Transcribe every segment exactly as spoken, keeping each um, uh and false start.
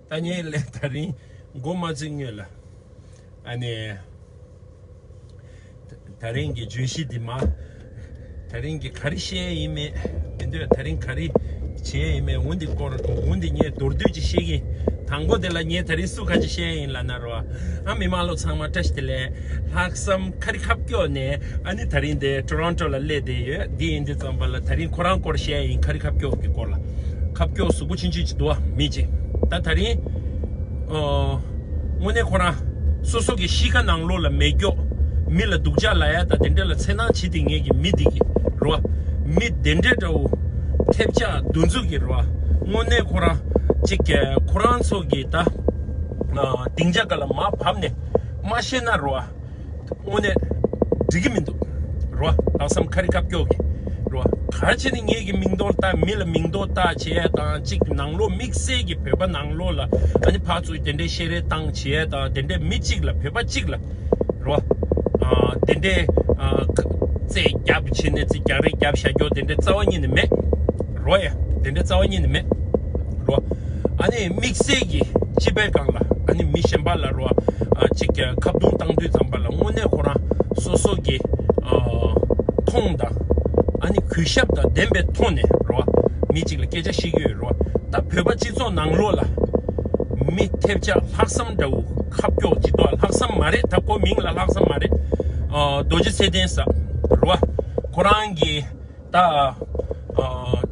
ད་ངས་ལས་ད་རིང་འགོ་མ་བཙུགས་སྔོན་ལ། ཨ་ནི། ད་ད་རིང་གི་བརྗོད་གཞི་འདི་མ། ད་རིང་གི་ག་རེ་བཤད་ཡིན་མེད། མི་འདོད་ད་རིང་ག་རེ་བྱས་ཡིན་མེད། འུ་འདི་སྐོར་འུ་འདི་ངས་མདོར་བསྡུས་ཅིག་བཤད་ཀྱི། དང་པོ་དེ་ལ་ངས་ད་རིང་སུ་ག་ཅིག་བཤད་ཡིན་ལབ་ན་རོ། ཨ་མི་མང་ལོ་ཚང་མ་བཀྲ་ཤིས་བདེ་ལེགས། ལྷག་བསམ་ཁ་རི་ཁ་སྐྱོག་ནས་ཨ་ནི་ད་རིང་དེ་ཊོ་རོན་ཊོ་ལ་སླེབས་བསྡད་ཡོད། འདི་ཡིན་དུས་ཙམ་པ་ལ་ད་རིང་ཁོ་རང་སྐོར་བཤད་ཡིན། ཁ་རི་ཁ་སྐྱོག་གི་སྐོར་ལ། ཁ་སྐྱོག་གཟུགས་པོ་ཆུང་ཆུང་ཅིག་འདུག་བ་མི་ཅིག་ད་ད་རིང་། ཨོ། དངོས་གནས་ཁོ་རང་སོ་སོ་གི་གཤིས་ཀ་ནང་ལོགས་ལ་མེད་སྐྱོག་མི་ལ་སྡུག་ཅག་ལབ་ཡ་ད་དེ་འདྲ་ལ་འཚེར་སྣང་བྱེད་དེ་ངེད་ཀྱི་མི་འདི་གི་རོ། མི་དེ་འདྲ་འདྲ་བོ་ཐེབས་ཆག་འདུ་འཛུགས་ཀྱི་རོ། དངོས་གནས་ཁོ་རང་ཅིག་གི་ཁོ་རང་ཚོ་གི་ད་སྡིངས་ཆ་ག་ལ་མར་བབས་ནས་མ་ཤེས་ན་རོ། དངོས་གནས་འགྲིག་གི་མི་འདུག་རོ། ལྷག་བསམ་ཁ་རི་ཁ་སྐྱོག་གི་རོ། ག་རེ་བྱས་ནས་ངེད་ཀྱི་མིང་འདོགས་ལྟ། མི་ལ་མིང་འདོགས་ལྟ་བྱས་དང་གཅིག་ནང་ལོགས་དམིགས་བསལ་གྱི་བོད་པ་ནང་ལོགས་ལ་ཨ་ནི་ཕར་ཚུར་དེ་འདྲའི་བཤད་རེས་བཏང་བྱས་དང་དེ་འདྲའི་མི་གཅིག་ལ་བོད་པ་གཅིག་ལ་རོ། ཨ་དེ་འདྲའི་ཨ་རྩེད་རྒྱབ་བྱས་ནས་རྩེད་རྒྱག་རེས་རྒྱབ་བཞག་རྒྱུ་དེ་འདྲའི་རྩ་བ་ཉིད་ནས་མེད། རོ་ཡ། དེ་འདྲའི་རྩ་བ་ཉིད་ནས་མེད། རོ། ཨ་ནི་དམིགས་བསལ་གྱི་སྤྱི་པའི་སྒང་ལ་ཨ་ནི་མི་གཞན་པ་ལ་རོ། ཨ་ཅིག་ཁ་བརྡུང་བཏང་དུས་ཙམ་པ་ལ་དངོས་གནས་ཁོ་རང་སོ་སོ་གི་ཨ་མཐོང་དང་ཨ་ནི་གུས་ཞབས་དང་ལྡན་པའི་ཐོག་ནས་རོ། མི་གཅིག་ལ་སྐད་ཆ་བཤད་ཀྱི་ཡོད་རོ། ད་བོད་པ་སྤྱི་ཚོགས་ནང་ལོགས་ལ་མི་ཐེབས་ཆག་ལྷག་བསམ་འདྲ་བོ་ཁ་སྐྱོག་ཅིག་འདུག་ལྷག་བསམ་མ་རེད། ད་ཁོ་མིང་ལ་ལྷག་བསམ་མ་རེད། ཨ་རྡོ་རྗེ་ཚེ་བརྟན་ཟེར་རོ། ཁོ་རང་གི་ད་ཨ་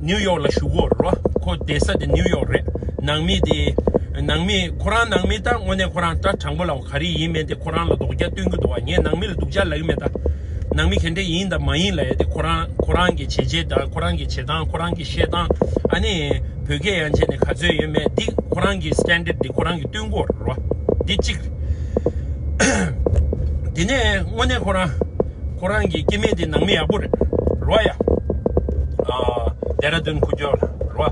ནིའུ་ཡོག་ལ་བཞུགས་ཡོད་རེད་བ། ཁོ་བསྡད་ས་དེ་ནིའུ་ཡོག་རེད། ནང་མི་དེ་ནང་མི་ཁོ་རང་ནང་མི་ད་དངོས་གནས་ཁོ་རང་ད་དྲང་པོ་ལབ་ག་རེ་ཡིན་མིན་དེ་ཁོ་རང་ལ་དོགས་རྒྱག་སྟོན་གྱི་འདུག་བ། ངས་ནང་མི་ལ་སྡུག་ཅག་ལབ་ཀྱི་མེད་ད། ནང་མི་ག་འདྲ་ཡིན་དང་མ་ཡིན་ལབ་ཡ་དེ་ཁོ་རང་ཁོ་རང་གི་བྱས་རྗེས་དང་ཁོ་རང་གི་བྱེད་སྟངས་ཁོ་རང་གི་བཤད་སྟངས་ཨ་ནི་བོད་སྐད་ཡང་བྱས་ནས་ག་ཚོད་ཡོད་མེད་འདི་ཁོ་རང་གི་སི་ཊན་ཌར་ཌི་འདི་ཁོ་རང་གི་སྟོན་གྱི་ཡོད་རེད་བ། འདི་གཅིག་རེད། དེ་ནས་དངོས་གནས་ཁོ་རང་། ཁོ་རང་གི་སྐྱེ་དམན་དེ་ནང་མི་ཡག་པོ་རེད། རོ་ཡ། ཨ་ལྡེ་ར་ལྡུན་ཁུ་ཅོ་ལ་རོ།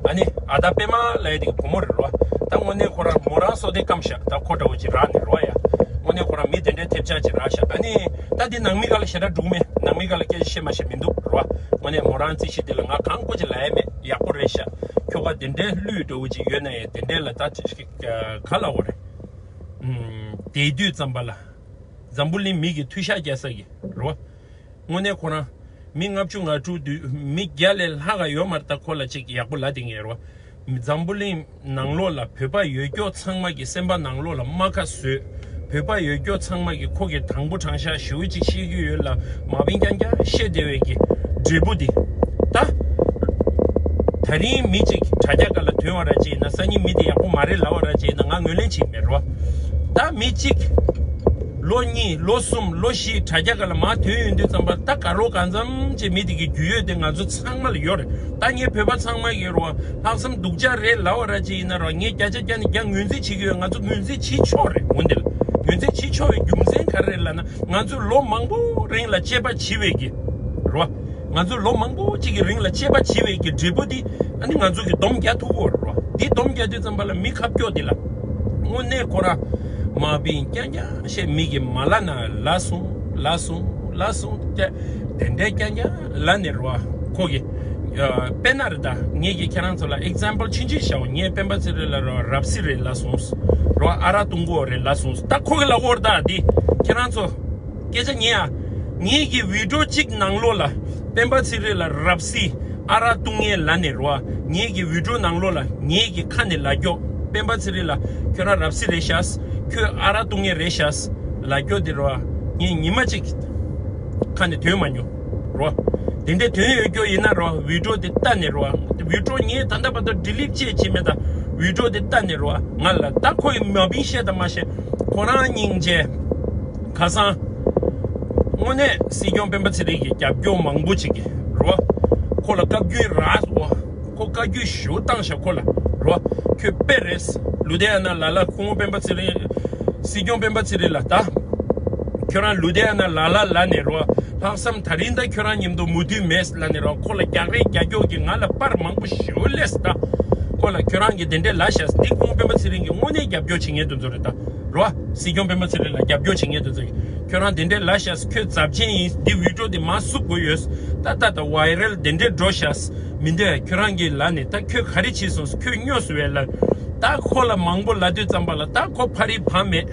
ཨ་ནི་ཨ་ད་པད་མ་ལབ་ཡ་དེ་གི་བུ་མོ་རེད་རོ། ད་དངོས་གནས་ཁོ་རང་མོ་རང་སོ་དེ་སྐམ་ཤག་ད་ཁོ་འདྲ་བོ་ཅིག་རག་ནས་རོ་ཡ། དངོས་གནས་ཁོ་རང་མི་དེ་འདྲའི་ཐེབས་ཆག་ཅིག་རག་ཤག་ཨ་ནི་ད་དེ་ནང་མི་ག་ལ་ཞེ་དྲག་འགྲིག་མེད། ནང་མི་ག་ལ་སྐད་ཆ་བཤད་མ་ཤེས་མི་འདུག་རོ། དངོས་གནས་མོ་རང་རྩིས་གཞི་དེ་ལ་ང་གང་དགོས་ཅིག་ལབ་ཡ་མེད། ཡག་པོ་རེད་ཤག་ཁྱོ་ག་དེ་འདྲའི་ལུས་འདྲ་བོ་ཅིག་ཡོད་ན་ཡང་དེ་འདྲའི་ལ་ད་ག་ལ་འོ་རེད། ཨུམ། དེ་དུས་ཙམ་པ་ལ། འཛམ་བུ་གླིང་མི་གི་མཐུ་ཤག་རྒྱག་ས་གི་རེད་བ། དངོས་གནས་ཁོ་རང་མི་ལྔ་བཅུ་ང་དྲུག་དུས་མི་བརྒྱ་ལས་ལྷག་ག་ཡོད་མ་རེད། ད་ཁོ་ལ་ཅིག་ཡག་པོ་ལབ་དེ་ངེས་རེད་བ། འཛམ་བུ་གླིང་ནང་ལོགས་ལ་བོད་པ་ཡོད་སྐྱོ་ཚང་མ་གི་སེམས་པ་ནང་ལོགས་ལ་རྨ་ཁ་བཟོས། བོད་པ་ཡོད་སྐྱོ་ཚང་མ་གི་ཁོ་གི་དྲང་པོ་དྲང་བཞག་ཞེ་པོ་ཅིག་བཤད་རྒྱུ་ཡོད་ལ་མ་བིན་རྐྱང་རྐྱང་བཤད་བསྡད་པའི་གི་འབྲས་བུ་དེ། ད། ད་རིང་མི་གཅིག་དྲ་རྒྱ་སྒང་ལ་ཐོན་པ་ར་ཅིག་ཡིན་ན་སང་ཉིན་མི་དེ་ཡག་པོ་མ་རེད་ལབ་པ་ར་ཅིག་ཡིན་ན་ང་ངོས་ལེན་བྱེད་ཀྱི་མེད་རོ། ད་མི་གཅིག་ལོ་གཉིས་ལོ་གསུམ་ལོ་བཞི་དྲ་རྒྱ་སྒང་ལ་མར་ཐོན་ཡོང་དུས་ཙམ་པ་ད་ག་རོ་གང་འཚམ་ཅིག་མི་དེ་གི་རྒྱུས་ཡོད་དེ་ང་ཚོ་ཚང་མ་ལ་ཡོད་རེད། ད་ངས་བོད་པ་ཚང་མ་གི་རོ་ལྷག་བསམ་སྡུག་ཅག་རེད་ལབ་པ་ར་ཅིག་ཡིན་ན་རོ་ངས་བརྒྱ་ཆ་བརྒྱ་ནས་བརྒྱ་ངོས་འཛིན་བྱེད་ཀྱི་ཡོད། ང་ཚོ་ངོས་འཛིན་བྱེད་ཆོག་རེད། འོན་ཏེ་ལ་ངོས་འཛིན་བྱེད་ཆོག་པའི་རྒྱུ་མཚན་ག་རེ་རེད་ལབ་ན་ང་ཚོས་ལོ་མང་པོ་རིང་ལ་དཔྱད་པ་བྱས་པའི་གི་རོ། ང་ཚོས་ལོ་མང་པོ་གཅིག་གི་རིང་ལ་དཔྱད་པ་བྱས་པའི་གི་འབྲས་བུ་འདི་ཨ་ནི་ང་ཚོ་གི་སྡོམ་རྒྱག་ཐུབ་ཀྱི་ཡོད་རེད་བ། འདི་སྡོམ་རྒྱག་དུས་ཙམ་པ་ལ་མི་ཁ་སྐྱོ་འདི་ལ་དངོས་གནས་ཁོ་ར་མ་བིན་རྐྱང་རྐྱང་བཤད། མི་གི་མ་ལ་ན་ལ་སོང་ལ་སོང་ལ་སོང་དེ་དེ་འདྲའི་རྐྱང་རྐྱང་ལ་ནི་རེད་བ། ཁོ་གི་ཨ་དཔེར་ན་རེད་ད་ངས་ཀྱི་ཁྱེད་རང་ཚོ་ལ་ཨེག་ཛམ་པལ་ཆུང་ཆུང་བཞག་འོ། ངས་སྤེན་པ་ཚེ་རིང་ལ་རོ་རབ་སྲི་རེད་ལ་སོང་རོ། ཨ་རག་བཏུང་གོ་རེད་ལ་སོང་། ད་ཁོ་གི་ལ་འོར་ད་འདི་ཁྱེད་རང་ཚོ། སྐད་ཆ་ཉན་ཨ། ངེད་ཀྱི་བི་ཌིའོ་གཅིག་ནང་ལོགས་ལ་སྤེན་པ་ཚེ་རིང་ལ་རབ་སྲི་ཨ་རག་བཏུང་ངེས་ལ་ནས་རོ། ངེད་ཀྱི་བི་ཌིའོ་ནང་ལོགས་ལ་ངེད་ཀྱི་ཁ་ནས་ལ་རྒྱོ། སྤེན་པ་ཚེ་རིང་ལ་ཁྱོད་རང་རབ་སྲི་རེད་ཤག་ཁྱོད་ཨ་རག་བཏུང་ངེས་རེད་ཤག་ལ་རྒྱོ་དེ་རོ། ངས་ཉི་མ་གཅིག་ཁ་ནས་ཐོན་མ་མྱོང་རོ། དེ་འདྲའི་དོན་ཡོད་སྐྱོ་ཡིན་ན་རོ་བི་ཌིའོ་དེ་ལྟ་ནས་རོ། བི་ཌིའོ་ངས་ད་ལྟ་བར་དུ་ཌི་ལིཊ་བྱས་བྱས་མེད་ད། བི་ཌིའོ་དེ་ལྟ་ནས་རོ། ང་ལ་ད་ཁོ་ཡི་མ་བིན་བཤད་ད་མ་བཤད། ཁོ་རང་སྙིང་རྗེ། ཁ་སང་། དངོས་གནས་སྲིད་སྐྱོང་སྤེན་པ་ཚེ་རིང་གི་རྒྱབ་སྐྱོར་མང་པོ་ཅིག་གིས་རོ། ཁོ་ལ་བཀའ་བཀྱོན་རག་སོ། ཁོ་བཀའ་བཀྱོན་ཞུ་བཏང་ཤག་ཁོ་ལ་རོ། ཁྱོད་དཔེ་རེད། ལུ་དེ་ཡ་ན་ལ་ལ་ཁོང་སྤེན་པ་ཚེ་རིང་། སྲིད་སྐྱོང་སྤེན་པ་ཚེ་རིང་ལ་ད། ཁྱོད་རང་ལུ་དེ་ཡ་ན་ལ་ལ་ལ་ནས་རོ། ལྷག་བསམ་ད་རིང་ད་ཁྱོད་རང་མཉམ་དུ་མུ་མཐུད་མེད་ལ་ནས་རོ། ཁོ་ལ་རྒྱག་རེས་རྒྱག་རྒྱོག་གི་ང་ལ་པར་མང་པོ་ཞུ་ལས་ད། ཁོ་ལ་ཁྱོད་རང་གི་དེ་འདྲས་ལ་ཤ་སྟི་ཁོང་སྤེན་པ་ཚེ་རིང་གི་དངོས་གནས་རྒྱབ་སྐྱོར་བྱེད་མཁན་དེ་ཚོ་རེད་ད། རོ། སྲིད་སྐྱོང་སྤེན་པ་ཚེ་རིང་ལ་རྒྱབ་སྐྱོར་བྱེད་མཁན་དེ་ཚོ་གིས་ཁྱོད་རང་དེ་འདྲས་ལ་ཤ་ཁྱོད་ཚབས་ཆེན་ཡིན། འདི་བི་ཌིའོ་འདི་མ་བསུབ་དགོས་ཡོད། ད་ད་ད་ཝའི་རལ་དེ་འདྲས་འགྲོ་ཤ་མི་འདོད། ཁྱོད་རང་གི་ལ་ནས་ད་ཁྱོད་ག་རེ་བྱས་སོང་། ཁྱོད་སྨྱོ་སུ་བས་ལ། ད་ཁོ་ལ་མང་པོ་ལབ་དུས་ཙམ་པ་ལ་ད་ཁོ་ཕ་རི་བ་མེད།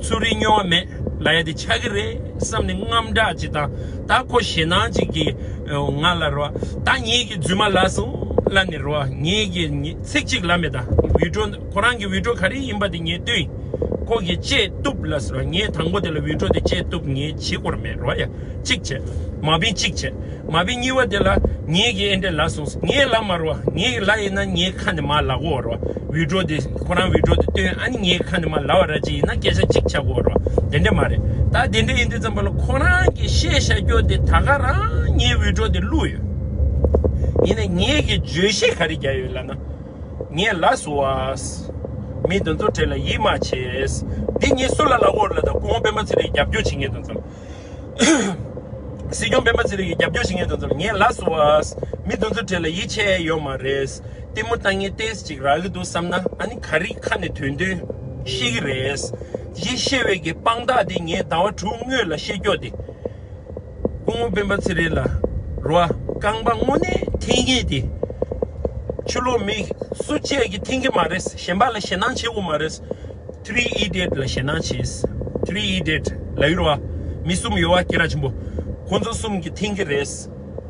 ཚུར་རི་སྨྱོ་བ་མེད་ལབ་ཡ་དེ་ཆགས་ཀྱི་རེད་བསམ་ནས་དངངས་སྐྲག་ཅིག་དང་། ད་ཁོ་ཞེད་སྣང་ཅིག་གིས་ང་ལ་རོ། ད་ངེད་ཀྱི་རྫུན་མ་ལབ་སོང་ལབ་ནས་རོ། ངེད་ཀྱི་ཚིག་གཅིག་ལབ་མེད། ད་བི་ཌིའོ་ཁོ་རང་གི་བི་ཌིའོ་ག་རེ་ཡིན་པ་དེ་ངས་བཏོན། ཁོ་གིས་བཅད་གཏུབ་ལབ་ཟེར་བ། ངས་དང་པོ་དེ་ལ་བི་ཌིའོ་དེ་བཅད་གཏུབ་ངས་བྱེད་དགོས་མེད་རོ་ཡ། གཅིག་བྱས། མ་བིན་གཅིག་བྱས། མ་བིན་གཉིས་པ་དེ་ལ་ངེད་ཀྱིས་ཨེ་འདྲ་ལབ་སོང་། ངས་ལབ་མ་རོ། ངས་ལབ་ཡིན་ན་ངའི་ཁ་ནས་མར་ལབ་དགོས་རོ། བི་ཌིའོ་དེ་ཁོ་རང་བི་ཌིའོ་དེ་བཏོན། ཨ་ནི་ངའི་ཁ་ནས་མར་ལབ་པ་ར་ཅིག་ཡིན་ན་སྐད་ཆ་གཅིག་ཆགས་དགོས་རོ། དེ་འདྲ་མ་རེད། ད་དེ་འདྲ་ཡིན་དུས་ཙམ་པ་ལ་ཁོ་རང་གིས་བཤད་བཞག་རྒྱུ་དེ་ད་ག་རང་ངའི་བི་ཌིའོ་དེ་བླུགས་ཡོད། ཡིན་ནའི་ངེད་ཀྱིས་བརྗོད་གཞི་ག་རེ་རྒྱག་ཡོད་ལབ་ན། ངས་ལབ་སོང་བ། མི་དེ་ཚོ་གྲས་ལ་ཡིད་མ་ཆེས། འདི་ངས་སུ་ལ་ལབ་དགོས་རེད་ལབ། ད་སྐུ་ངོ་སྤེན་པ་ཚེ་རིང་རྒྱབ་སྐྱོར་བྱེད་མཁན་དེ་ཚོ། སྲིད་སྐྱོང་སྤེན་པ་ཚེ་རིང་གི་རྒྱབ་སྐྱོར་བྱེད་མཁན་དེ་ཚོ་ལ་ངས་ལབ་སོང་བ། མི་དེ་ཚོ་གྲས་ལ་ཡིད་ཆེས་ཡོད་མ་རེད། གཏི་མུག་ལྟ་ངན་ཏོག་ཙམ་ཅིག་རག་གི་འདུག་བསམ་ན། ཨ་ནི་ག་རེ་ཁ་ནས་དོན་དོན་བཤད་ཀྱི་རེད། ཡིད་ཆེས་པའི་གི་དཔང་རྟགས་དེ་ངས་ཟླ་བ་དྲུག་སྔོན་ལ་བཤད་རྒྱུ་དེ། སྐུ་ངོ་སྤེན་པ་ཚེ་རིང་ལ་རོ། རྐང་པ་དངོས་གནས་འཐེན་མཁན་དེ། ཕྱི་ལོགས་མི་སུ་གཅིག་གིས་འཐེན་གྱི་མ་རེད། གཞན་པ་ལ་ཞེད་སྣང་བྱེད་དགོས་མ་རེད། Three Idiot ལ་ཞེད་སྣང་བྱེད། Three Idiot ལབ་ཡོད་རོ། མི་གསུམ་ཡོད་པ་སྐད་གྲགས་ཆེན་པོ། ཁོ་ཚོ་གསུམ་གྱིས་འཐེན་གྱི་རེད།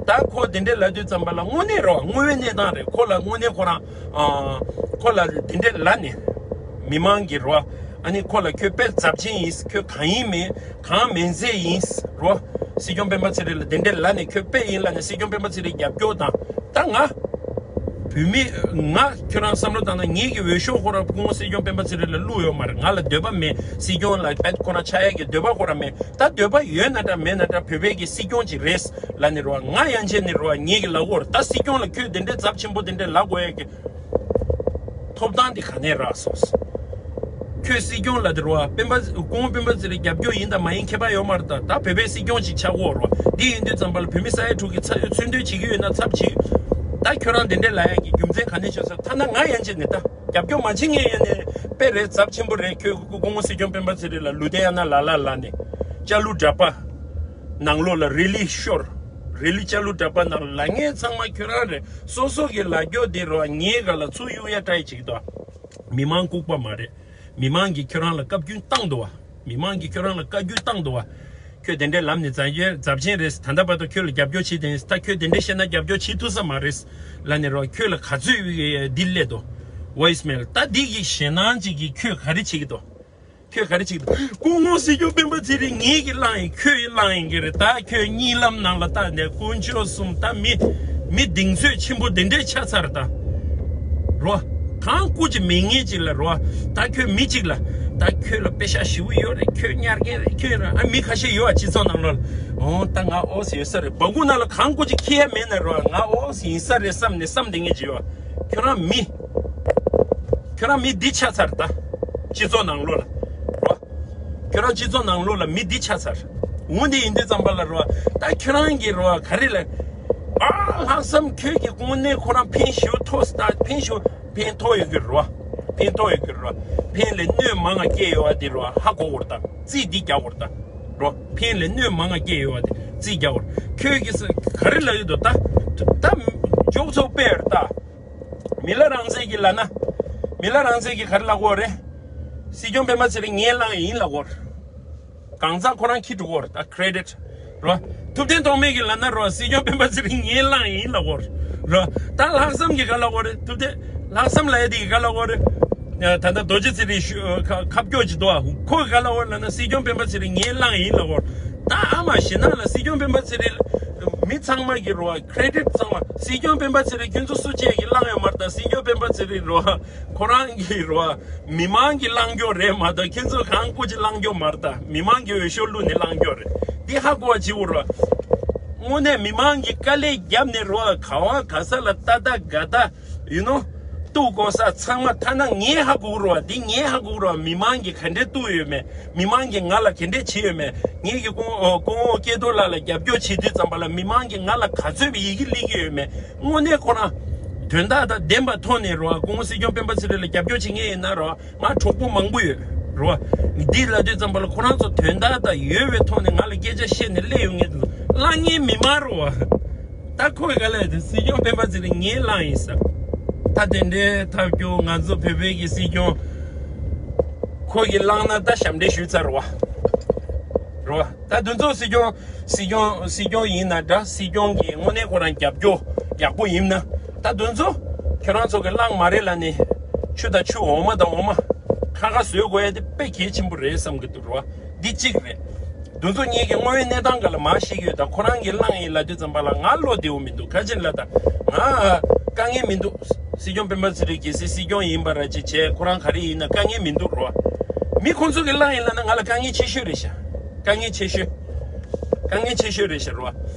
ད་ཁོ་དེ་འདྲས་ལབ་དུས་ཙམ་པ་ལ་དངོས་གནས་རོ། དངོས་ཡོད་གནས་སྟངས་རེད། ཁོ་ལ་དངོས་གནས་ཁོ་རང་ཨ། ཁོ་ལ་དེ་འདྲས་ལབ་ནས། མི་མང་གིས་རོ། ཨ་ནི་ཁོ་ལ་ཁྱོད་དཔེ་ཚབས་ཆེན་ཡིན། ཁྱོད་གང་ཡིན་མིན། གང་མིན་ཚད་ཡིན་རོ། སྲིད་སྐྱོང་སྤེན་པ་ཚེ་རིང་ལ་དེ་འདྲས་ལབ་ནས། ཁྱོད་དཔེ་ཡིན་ལབ་ནས་སྲིད་སྐྱོང་སྤེན་པ་ཚེ་རིང་རྒྱབ་སྐྱོར་དང་། ད་ང་བོད་མི། ང་ཁྱོད་རང་བསམ་བློ་བཏང་ན་ངེད་ཀྱི་འོས་ཤོག་ཁོ་རང་སྐུ་ངོ་སྲིད་སྐྱོང་སྤེན་པ་ཚེ་རིང་ལ་བླུགས་ཡོད་མ་རེད། ང་ལ་འདོད་པ་མེད། སྲིད་སྐྱོང་ལ་དཔེ་ཁོ་རང་ཆགས་ཡག་གི་འདོད་པ་ཁོ་རང་མེད། ད་འདོད་པ་ཡོད་ན་འདྲ་མེད་ན་འདྲ་བོད་པའི་གི་སྲིད་སྐྱོང་ཅིག་རེད་ལབ་ནས་རོ། ང་ཡན་ཆད་ནས་རོ་ངེད་ཀྱི་ལབ་དགོས་རེད། ད་སྲིད་སྐྱོང་ལ་ཁྱོད་དེ་འདྲའི་ཚབས་ཆེན་པོ་དེ་འདྲའི་ལབ་དགོས་ཡག་གི་ཐོབ་ཐང་དེ་ག་ནས་རག་སོང་། ཁྱོད་སྲིད་སྐྱོང་ལ་དེ་རོ། སྤེན་པ་སྐུ་ངོ་སྤེན་པ་ཚེ་རིང་རྒྱབ་སྐྱོར་ཡིན་དང་མ་ཡིན་ཁྱད་པར་ཡོད་མ་རེད། ད་ད་བོད་པའི་སྲིད་སྐྱོང་ཅིག་ཆགས་དགོས་རོ། འདི་ཡིན་དུས་ཙམ་པ་ལ་བོད་མི་ས་ཡ་དྲུག་གི་ཚ་མཚོན་འདོན་བྱེད་ཀྱི་ཡོད་ན་ཚབ་བྱེད། ད་ཁྱོད་རང་དེ་འདྲས་ལབ་ཡག་གི་རྒྱུ་མཚན་ག་ནས་བྱུང་སོང་། ཐ་ན་ང་ཡན་ཆད་ནས་ད་རྒྱབ་སྐྱོར་མ་བྱེད་མཁན་ཡིན་ནའི་དཔེ་རེད། ཚབས་ཆེན་པོ་རེད། ཁྱོད་སྐུ་ངོ་སྲིད་སྐྱོང་སྤེན་པ་ཚེ་རིང་ལ་ལུས་བསྟན་ཡང་ན་ལ་ལ་ལ་ནས་ཅ་ལུ་འདྲ་པ་ནང་ལོགས་ལ་རི་ལི་ཤོར། རི་ལི་ཅ་ལུ་འདྲ་པ་ནང་ལ་ལབ་མཁན་ཚང་མ་ཁྱོད་རང་རེད། སོ་སོ་གི་ལབ་རྒྱུ་དེ་རོ་ངའི་སྒང་ལ་ཚུར་གཡུག་ཡ་ཊའི་བྱེད་ཀྱི་འདུག་མི་མང་ལྐུགས་པ་མ་རེད། མི་མང་གིས་ཁྱོད་རང་ལ་བཀའ་བཀྱོན་བཏང་འདུག་བ། མི་མང་གིས་ཁྱོད་རང་ལ་བཀའ་བཀྱོན་བཏང་འདུག་བ། ཁྱོད་དེ་འདྲའི་ལམ་ནས་ཛ་ཡོད་ཛབ་ཆེན་རེད། ད་ལྟ་བར་དུ་ཁྱོད་ལ་རྒྱབ་སྐྱོར་བྱེད་དེ། ད་ཁྱོད་དེ་འདྲའི་བཤད་ན་རྒྱབ་སྐྱོར་བྱེད་ཐུབ་ས་མ་རེད་ལབ་ནས་རོ། ཁྱོད་ལ་ག་ཚོད་འདི་སླེབས་འདུག་ཝོ་ཡིས་མེལ། ད་འདི་གི་ཞེད་སྣང་ཅིག་གིས་ཁྱོད་ག་རེ་བྱེད་ཀྱི་འདུག་ཁྱོད་ག་རེ་བྱེད་ཀྱི་འདུག་སྐུ་ངོ་སྲིད་སྐྱོང་སྤེན་པ་ཚེ་རིང་ངེད་ཀྱིས་བླངས་ཡིན། ཁྱོད་ཀྱིས་བླངས་ཡིན་གྱི་རེད། ད་ཁྱོད་གཉིད་ལམ་ནང་ལ་ད་ནས་དཀོན་མཆོག་གསུམ། ད་མི་མི་གདེང་ཚོད་ཆེན་པོ་དེ་འདྲས་ཆགས་ཚར་ད་རོ། གང་བཀུར་གྱི་མེད་མཁན་ཅིག་ལ་རོ། ད་ཁྱོད་མི་གཅིག་ལ། ད་ཁྱོད་ལ་པེ་ཤག་ཞེ་པོ་ཡོད་རེད། ཁྱོད་ཉར་མཁན་རེད། ཁྱོད་ར་ཨ་མི་ཁ་ཤས་ཡོད་ཨ་སྤྱི་ཚོགས་ནང་ལོགས་ལ། འོ་ད་ང་ཨོ་སི་ཡོད་ས་རེད། སྦ་ཁུག་ནང་ལ་གང་བཀུར་གྱི་ཁྱི་ཡ་མེད་ན་རོ། ང་ཨོ་སི་ཡིན་ས་རེད་བསམ་ནས་བསམ་བསྡད་མཁན་ཅིག་ཡོད། ཁྱོད་རང་མི། ཁྱོད་རང་མི་འདི་ཆགས་ཚར་ད། སྤྱི་ཚོགས་ནང་ལོགས་ལ་རོ། ཁྱོད་རང་སྤྱི་ཚོགས་ནང་ལོགས་ལ་མི་འདི་ཆགས་ཚར། འོ་འདི་ཡིན་དུས་ཙམ་པ་ལ་རོ། ད་ཁྱོད་རང་གིས་རོ་ག་རེ་ལ། ཨ་ལྷག་བསམ་ཁྱོད་ཀྱི་དངོས་གནས་ཁོ་རང་ཕན་ཞུ་ཐོག་སི་ད་ཕན་ཞུ་ཕན་ཐོགས་ཡོད་གི་རོ། ཕན་ཐོགས་ཡོད་གི་རོ། ཕན་ལས་གནོད་མང་ང་སྐྱེལ་ཡོད་བ་འདི་རོ། ཧ་གོ་བོར་ད་རྩིས་འདི་རྒྱག་བོར་ད་རོ། ཕན་ལས་གནོད་མང་ང་སྐྱེལ་ཡོད་བ་འདི་རྩིས་རྒྱག་བོར། ཁྱོད་ཀྱིས་ག་རེ་ལ་ཡོད་དོ་ད། ད་འཇོག་ཚོགས་པས་ར་ད། མི་ལ་རང་བཙན་གྱི་ལབ་ན། མི་ལ་རང་བཙན་གྱི་ག་རེ་ལབ་དགོས་རེད། སྲིད་སྐྱོང་སྤེན་པ་ཚེ་རིང་ངས་བླངས་ཡིན་ལབ་དགོས་རེད། གང་ཟག་ཁོ་རང་ཁྱི་འགྲོ་དགོས་རེད། ད་ཀི་རེ་ཌི་ཊི་རོ། ཐུབ་བསྟན་ཐོགས་མེད་ཀྱི་ལབ་ན་རོ། སྲིད་སྐྱོང་སྤེན་པ་ཚེ་རིང་ངས་བླངས་ཡིན་ལབ་དགོས་རེད་རོ། ད་ལྷག་བསམ་གྱི་ག་ལབ་དགོས་རེད། ཐུབ་བསྟན་ལྷག་བསམ་ལབ་ཡ་དེ་གི་ག་ལབ་དགོས་རེད། ད་ལྟ་རྡོ་རྗེ་ཚེ་རིང་ཞུ་ཁ་ཁ་སྐྱོ་ཅིག་འདུག་ཨ། ཁོ་གི་ག་ལབ་དགོས་རེད་ལབ་ན། སྲིད་སྐྱོང་སྤེན་པ་ཚེ་རིང་ངས་བླངས་ཡིན་ལབ་དགོས་རེད། ད་ཨ་མ་ཞེ་ན་ལ་སྲིད་སྐྱོང་སྤེན་པ་ཚེ་རིང་མི་ཚང་མ་གི་རོ། ཀི་རེ་ཌི་ཊི་ཚང་མ་སྲིད་སྐྱོང་སྤེན་པ་ཚེ་རིང་ཁྱོད་ཚོ་སུ་གཅིག་གིས་བླངས་ཡོད་མ་རེད། ད་སྲིད་སྐྱོང་སྤེན་པ་ཚེ་རིང་རོ། ཁོ་རང་གི་རོ། མི་མང་གིས་བླངས་རྒྱུ་རེད་མ་གཏོགས་ཁྱེད་ཚོ་གང་སྐུ་ཅིག་བླངས་རྒྱུ་མ་རེད། ད་མི་མང་གི་འོས་ཤོག་བླུགས་ནས་བླངས་རྒྱུ་རེད། འདི་ཧ་གོ་བ་བྱེད་དགོས་རོ། དངོས་གནས་མི་མང་གིས་དཀའ་ལས་བརྒྱབ་ནས་རོ། ག་བ་ག་ས་ལ་ཏ་ཏ་ག་ད་ཡུ་ནོ་གཏུག་དགོས་ས་ཚང་མ། ཐ་ན་ངས་ཧ་གོ་རོ། འདི་ངས་ཧ་གོ་རོ། མི་མང་གིས་ག་འདྲས་གཏུག་ཡོད་མེད། མི་མང་གིས་ང་ལ་ག་འདྲས་བྱེད་ཡོད་མེད། ངེད་ཀྱི་སྐུ་ངོ་སྐུ་ངོ་སྐལ་རྡོར་ལགས་ལ་རྒྱབ་སྐྱོར་བྱེད་དུས་ཙམ་པ་ལ་མི་མང་གིས་ང་ལ་ག་ཚོད་ཡི་གེ་སླེབས་ཀྱི་ཡོད་མེད། དངོས་གནས་ཁོ་རང་དོན་དག་དང་ལྡན་པ་ཐོག་ནས་རོ། སྐུ་ངོ་སྲིད་སྐྱོང་སྤེན་པ་ཚེ་རིང་ལ་རྒྱབ་སྐྱོར་བྱེད་མཁན་ཡིན་ན་རོ། ང་གྲོགས་པོ་མང་པོ་ཡོད་རོ། འདི་ལབ་དུས་ཙམ་པ་ལ་ཁོ་རང་ཚོ་དོན་དག་དང་ཡོད་པའི་ཐོག་ནས་ང་ལ་སྐད་ཆ་བཤད་ནས་སླེབས་ཡོང་མཁན་དེ་ཚོ་བླངས་མཁན་མི་མང་རོ། ད་ཁོས་ག་ལབ་དེ་སྲིད་སྐྱོང་སྤེན་པ་ཚེ་རིང་ངས་བླངས་ཡིན་ས། ད་དེ་འདྲའི་ཐབས་སྐྱོ་ང་ཚོ་བོད་པའི་གི་སྲིད་སྐྱོང་ཁོ་གི་བླངས་ན་ད་ཞབས་འདྲེན་ཞུས་ཚར་བ་རོ། ད་དུས་ཚོད་སྲིད་སྐྱོང་སྲིད་སྐྱོང་སྲིད་སྐྱོང་ཡིན་ན་འདྲ། སྲིད་སྐྱོང་གི་དངོས་གནས་ཁོ་རང་རྒྱབ་སྐྱོར་ཡག་པོ་ཡིན་ན། ད་དུས་ཚོད་ཁྱོད་རང་ཚོ་གི་བླངས་མ་རེད་ལ་ནི་ཆུ་དང་ཆུ་འོ་མ་དང་འོ་མ་ཁ་ཁ་བཟོས་དགོས་ཡ་དེ་དཔེ་གལ་ཆེན་པོ་རེད་བསམ་གི་འདུག་རོ། འདི་གཅིག་རེད། དུས་ཚོད་གཉིས་ཀྱི་དངོས་ཡོད་གནས་སྟངས་སྒང་ལ་མར་བཤད་ཀྱི་ཡོད། ད་ཁོ་རང་གི་བླངས་ཡིན་ལབ་དུས་ཙམ་པ་ལ་ང་བློ་བདེ་བོ་མི་འདུག་ག་ཅི་ལ་ད་ང་དཀའ་ངལ་མི་འདུག་སྲིད་སྐྱོང་སྤེན་པ་ཚེ་རིང་གལ་སྲིད་སྲིད་སྐྱོང་ཡིན་པ་ར་ཅིག་བྱས་ཁོ་རང་ག་རེ་ཡིན་ན་དཀའ་ངལ་མི་འདུག་རོ། མི་ཁོང་ཚོ་གི་བླངས་ཡིན་ལབ་ན་ང་ལ་དཀའ་ངལ་ཆེ་ཤོས་རེད་ཤག་དཀའ་ངལ་ཆེ་ཤོས། དཀའ་ངལ་ཆེ་ཤོས་རེད་ཤག་རོ།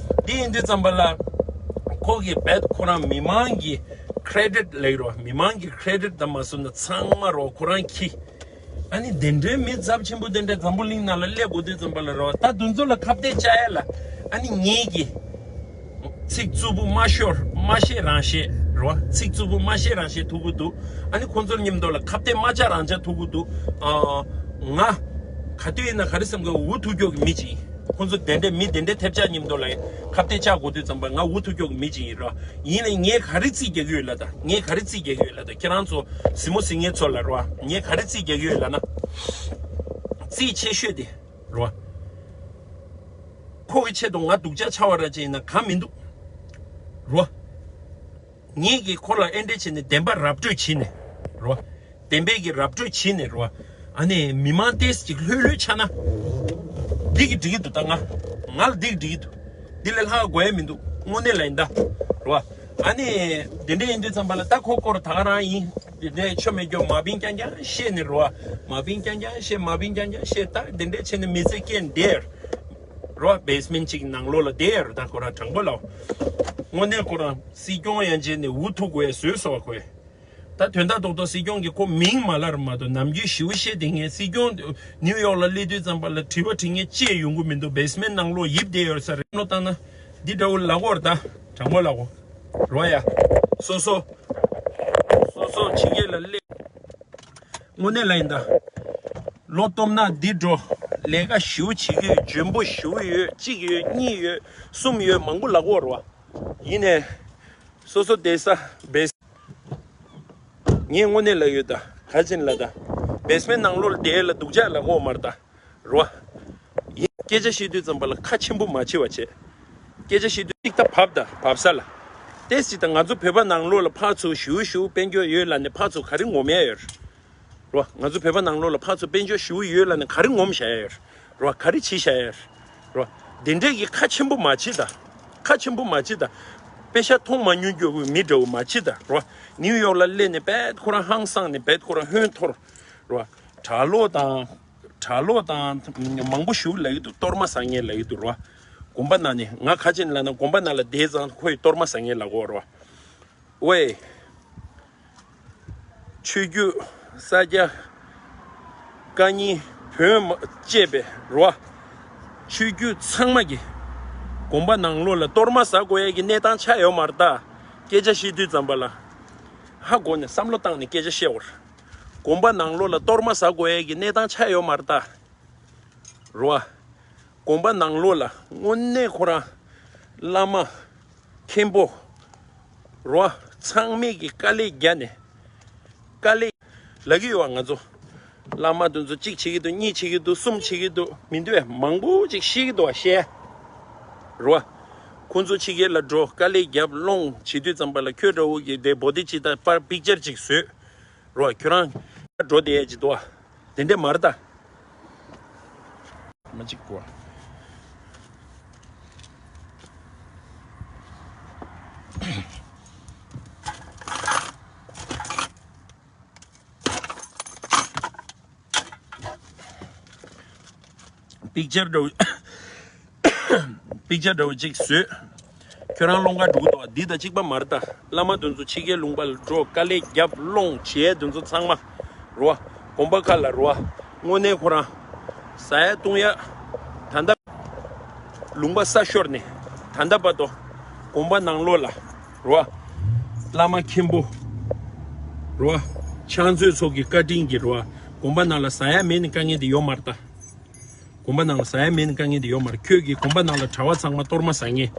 འདི་ཡིན་དུས་ཙམ་པ་ལ་ཁོ་གི་བེད་ཁོ་རང་མི་མང་གི་credit་ལེགས་རོ། མི་མང་གི་credit་དང་མ་སོང་ན་ཚང་མ་རོ་ཁོ་རང་ཁྱི། ཨ་ནི་དེ་འདྲའི་མི་ཚབས་ཆེན་པོ་དེ་འདྲ་འཛམ་བུ་གླིང་ནང་ལ་སླེབས་དགོས་དུས་ཙམ་པ་ལ་རོ། ད་དུས་ཚོད་ལ་ཁ་གཏད་བཅག་ཡ་ལ་ཨ་ནི་ངེད་ཀྱི་ཚིག་རྩུབ་པོ་མ་ཤོར་མ་བཤད་རང་བཤད་རོ། ཚིག་རྩུབ་པོ་མ་བཤད་རང་བཤད་ཐུབ་ཀྱི་འདུག་ཨ་ནི་ཁོང་ཚོར་མཉམ་དུ་ལ་ཁ་གཏད་མ་བཅག་རང་བཅག་ཐུབ་ཀྱི་འདུག་ཨ། ང་ག་དུས་ཡིན་ན་ག་རེ་བསམ་གི་འུ་ཐུག་ཀྱོག་གི་མི་ཅིག་ཁོང་ཚོ་དེ་འདྲའི་མི་དེ་འདྲའི་ཐེབས་ཆག་མཉམ་དུ་ལ་ཁ་གཏད་བཅག་དགོས་དུས་ཙམ་པ་ང་འུ་ཐུག་ཀྱོག་གི་མི་ཅིག་ཡིན་རོ། ཡིན་ནའི་ངས་ག་རེ་རྩིས་རྒྱག་གི་ཡོད་ལ་ད་ངས་ག་རེ་རྩིས་རྒྱག་གི་ཡོད་ལ་ད་ཁྱེད་རང་ཚོ་གཟིགས་མོ་གཟིགས་མཁན་ཚོ་ལ་རོ། ངས་ག་རེ་རྩིས་རྒྱག་གི་ཡོད་ལ་ན། རྩིས་ཆེ་ཤོས་དེ་རོ། ཁོ་གི་ཆེད་དུ་ང་སྡུག་ཅག་ཆགས་པ་ར་ཅིག་ཡིན་ན་གང་མི་འདུག་རོ། ངེད་ཀྱིས་ཁོ་ལ་ཨེ་འདྲས་བྱས་ནས་བདེན་པ་ར་སྤྲོད་བྱས་ནས་རོ། བདེན་པའི་གི་ར་སྤྲོད་བྱས་ནས་རོ། ཨ་ནི་མི་མང་ཏོག་ཙམ་ཅིག་ལྷོད་ལྷོད་ཆགས་ན། འདི་གི་འགྲིག་གི་འདུག་ད་ང་། ང་ལ་འདི་གི་འགྲིག་གི་འདུག་འདི་ལས་ལྷག་དགོས་ཡ་མི་འདུག་དངོས་གནས་ལ་ཡིན་ད། རོ། ཨ་ནི་དེ་འདྲས་ཡིན་དུས་ཙམ་པ་ལ་ད་ཁོ་སྐོར་ད་ག་རང་ཡིན། དེ་འདྲས་ཆོ་མེད་སྐྱོ་མ་བིན་རྐྱང་རྐྱང་བཤད་ནས་རོ། མ་བིན་རྐྱང་རྐྱང་བཤད་མ་བིན་རྐྱང་རྐྱང་བཤད་ད་དེ་འདྲས་བྱས་ནས་མི་ཚེ་སྐྱེལ་འདིར། རོ། བེ་སི་མེན་ཊི་གཅིག་ནང་ལོགས་ལ་བསྡད་ཡོད་རེད་ད་ཁོ་རང་དྲང་པོ་ལ། དངོས་གནས་ཁོ་རང་སྲིད་སྐྱོང་ཡན་ཆད་ནས་འུ་ཐུག་དགོས་ཡ་བཟོས་སོང་བ་ཁོས། ད་དོན་དག་རྡོག་རྡོག་སྲིད་སྐྱོང་གི་ཁོ་མིང་མ་ལབ་མ་གཏོགས་ནམ་རྒྱུན་ཞིའུ་བཤད་དེ་ངས་སྲིད་སྐྱོང་ནིའུ་ཡོག་ལ་སླེབས་དུས་ཙམ་པ་ལ་དྲི་བ་དྲི་མཁན་ཅི་ཡང་ཡོང་གི་མི་འདུག་བེ་སི་མེན་ཊི་ནང་ལོགས་ཡིབ་བསྡད་ཡོད་ས་རེད་བློ་བཏང་ན། འདི་འདྲ་བོ་ལབ་དགོས་རེད་ད་དྲང་པོ་ལབ་དགོས། རོ་ཡ། སོ་སོ། སོ་སོ་ཕྱི་རྒྱལ་ལ་སླེབས། དངོས་གནས་ལ་ཡིན་ད། བློ་སྟོབས་ན་འདི་འགྲོ། ལས་ཀ་ཞེ་པོ་བྱེད་ཀྱི་ཡོད། འཇོན་པོ་ཞེ་པོ་ཡོད། གཅིག་ཡོད། གཉིས་ཡོད། གསུམ་ཡོད། མང་པོ་ལབ་ཀྱི་ཡོད་རེད་བ། ཡིན་ནའི། སོ་སོ་བསྡད་ས་བེ་སི། ངས་དངོས་གནས་ལབ་ཡོད་ད། ག་ཅིན་ལ་ད། བེ་སི་མེན་ཊི་ནང་ལོགས་ལ་བསྡད་ལ་སྡུག་ཅག་ལབ་ཀྱི་ཡོད་མ་རེད་ད། རེད་བ། ཡིན། སྐད་ཆ་བཤད་དུས་ཙམ་པ་ལ་ཁ་ཆེན་པོ་མ་བྱེད་པ་བྱེད། སྐད་ཆ་བཤད་དུས་གཅིག་ད་བབས་ད་བབས་ས་ལ། ཏོག་ཙམ་ད་ང་ཚོ་བོད་པ་ནང་ལོགས་ལ་ཕར་ཚུར་ཞེ་པོ་ཞེ་པོ་དཔལ་འབྱོར་ཡོད་ལབ་ནས་ཕར་ཚུར་ག་རེ་ངོམ་ཡ་ཡོད་རེད། རོ། ང་ཚོ་བོད་པ་ནང་ལོགས་ལ་ཕར་ཚུར་དཔལ་འབྱོར་ཞེ་པོ་ཡོད་ལབ་ནས་ག་རེ་ངོམ་བཞག་ཡ་ཡོད་རེད། རོ། ག་རེ་བྱེད་བཞག་ཡ་ཡོད་རེད། རོ། དེ་འདྲས་ཀྱི་ཁ་ཆེན་པོ་མ་བྱེད་ད། ཁ་ཆེན་པོ་མ་བྱེད་ད། པེ་ཤ་མཐོང་མ་མྱོང་རྒྱུ་མི་འདྲ་བོ་མ་བྱེད་ད། རོ། ནིའུ་ཡོག་ལ་སླེབས་ནས་བེད་ཁོ་རང་ཧང་སངས་ནས་བེད་ཁོ་རང་ཧོན་འཐོར། རོ། གྲྭ་ལོག་དང་། གྲྭ་ལོག་དང་མང་པོ་ཞིག་ལབ་ཀྱི་འདུག་གཏོར་མ་ཟ་མཁན་ལབ་ཀྱི་འདུག་རོ། དགོན་པ་ནང་ནས་ང་ག་ཅིན་ལབ་ན་དགོན་པ་ནང་ལ་བསྡད་ཙང་ཁོ་ཡི་གཏོར་མ་ཟ་མཁན་ལབ་ཀྱི་ཡོད་རོ། ཝེ། ཆོས་བརྒྱུད། ས་སྐྱ། དཀའ་རྙིང་། བོན་མ་བཅས་པའི་རོ། ཆོས་བརྒྱུད་ཚང་མ་གི་དགོན་པ་ནང་ལོགས་ལ་གཏོར་མ་ཟ་དགོས་ཡས་ཀྱི་གནས་སྟངས་ཆགས་ཡོད་མ་རེད་ད། སྐད་ཆ་བཤད་དུས་ཙམ་པ་ལ་ཧ་གོ་ནས་བསམ་བློ་བཏང་ནས་སྐད་ཆ་བཤད་འོར། དགོན་པ་ནང་ལོགས་ལ་གཏོར་མ་ཟ་དགོས་ཡས་ཀྱི་གནས་སྟངས་ཆགས་ཡོད་མ་རེད་ད། རོ། དགོན་པ་ནང་ལོགས་ལ་དངོས་གནས་ཁོ་རང་བླ་མ། མཁན་པོ། རོ། ཚང་མས་ཀྱི་དཀའ་ལས་བརྒྱབ་ནས། དཀའ་ལས། ལབ་ཀྱི་ཡོད་བ་ང་ཚོ། བླ་མ་དེ་ཚོ་གཅིག་བྱེད་ཀྱི་འདུག་གཉིས་བྱེད་ཀྱི་འདུག་གསུམ་བྱེད་ཀྱི་འདུག་མི་འདུག་བས་མང་པོ་ཅིག་ཤེས་ཀྱི་འདུག་བ་བཤད། རོ། ཁོང་ཚོ་ཕྱི་རྒྱལ་ལ་འགྲོ་དཀའ་ལས་བརྒྱབ་སློང་བྱེད་དུས་ཙམ་པ་ལ་ཁྱོད་འདྲ་བོ་གི་དེ་བོ་དེ་ཅི་ད་པར་པིག་ཅར་ཅིག་བཟོས། རོ། ཁྱོད་རང་འགྲོ་བསྡད་ཡས་ཅིག་འདུག་བ། དེ་འདྲས་མ་རེད་ད། མ་གཅིག་གོ། པིག་ཅར་འདྲ་བོ། པིག་ཅར་འདྲ་བོ་གཅིག་བཟོས། ཁྱོད་རང་སློང་ག་འགྲོ་གི་འདུག་འདི་དང་གཅིག་པ་མ་རེད་ད། བླ་མ་དེ་ཚོ་ཕྱི་རྒྱལ་ལུང་པ་ལ་འགྲོ་དཀའ་ལས་རྒྱབ་སློང་བྱས་དེ་ཚོ་ཚང་མ། རོ། དགོན་པ་ཁག་ལ་རོ། དངོས་གནས་ཁོ་རང་ཟ་ཡ་བཏུང་ཡ། ད་ལྟ་ལུང་པ་ས་ཤོར་ནས་ད་ལྟ་བར་དུ་དགོན་པ་ནང་ལོགས་ལ་རོ། བླ་མ་མཁན་པོ་རོ། ཕྱག་མཛོད་ཚོ་གི་བཀའ་དྲིན་གྱིས་རོ། དགོན་པ་ནང་ལ་ཟ་ཡ་མེད་ནས་དཀའ་ངལ་དེ་ཡོད་མ་རེད་ད། དགོན་པ་ནང་ལ་ཟ་ཡ་མེད་ནས་དཀའ་ངལ་དེ་ཡོད་མ་རེད། ཁྱོད་ཀྱིས་དགོན་པ་ནང་ལ་གྲྭ་པ་ཚང་མ་གཏོར་མ་ཟ་མཁན།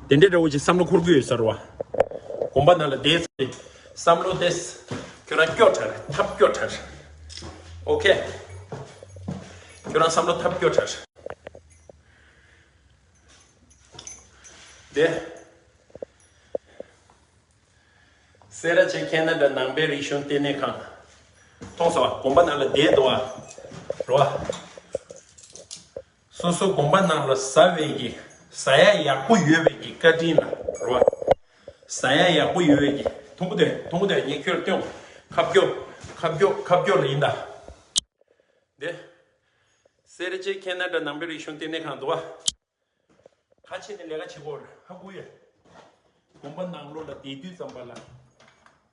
དེ་འདྲའི་འདྲ་བོ་ཅིག་བསམ་བློ་འཁོར་གྱི་ཡོད་ས་རེད་བ། དགོན་པ་ནང་ལ་བསྡད་ཚེ། བསམ་བློ་དེས་ཁྱོད་རང་སྐྱོ་དྲགས་རེད། ཐབས་སྐྱོ་དྲགས་རེད། ཨོ་ཁེ། ཁྱོད་རང་བསམ་བློ་ཐབས་སྐྱོ་དྲགས་རེད། དེ། སེ་ར་བྱེས་ཁེ་ན་ཌ་ནང་པའི་རིག་གཞུང་ལྟེ་གནས་ཁང་། མཐོང་སོང་བ། དགོན་པ་ནང་ལ་བསྡད་འདུག་བ། རོ། སོ་སོ་དགོན་པ་ནང་ལ་ཟ་བའི་གི་ཟ་ཡ་ཡག་པོ་ཡོད་པའི་གི་བཀའ་དྲིན་ལ་རོ། ཟ་ཡ་ཡག་པོ་ཡོད་པའི་གི་མཐོང་གི་འདུག་མཐོང་གི་འདུག་ངས་ཁྱོད་སྟོན། ཁ་སྐྱོ། ཁ་སྐྱོ། ཁ་སྐྱོ་ལ་ཡིན་ད། འདི། སེ་ར་བྱེས་ཁེ་ན་ཌ་ནང་པའི་རིག་གཞུང་ལྟེ་གནས་ཁང་འདུག་བ། ཁ་ཕྱེ་ནས་ལས་ཀ་བྱེད་དགོས་རེད། ཧ་གོ་ཡ། དགོན་པ་ནང་ལོགས་ལ་བསྡད་དུས་ཙམ་པ་ལ།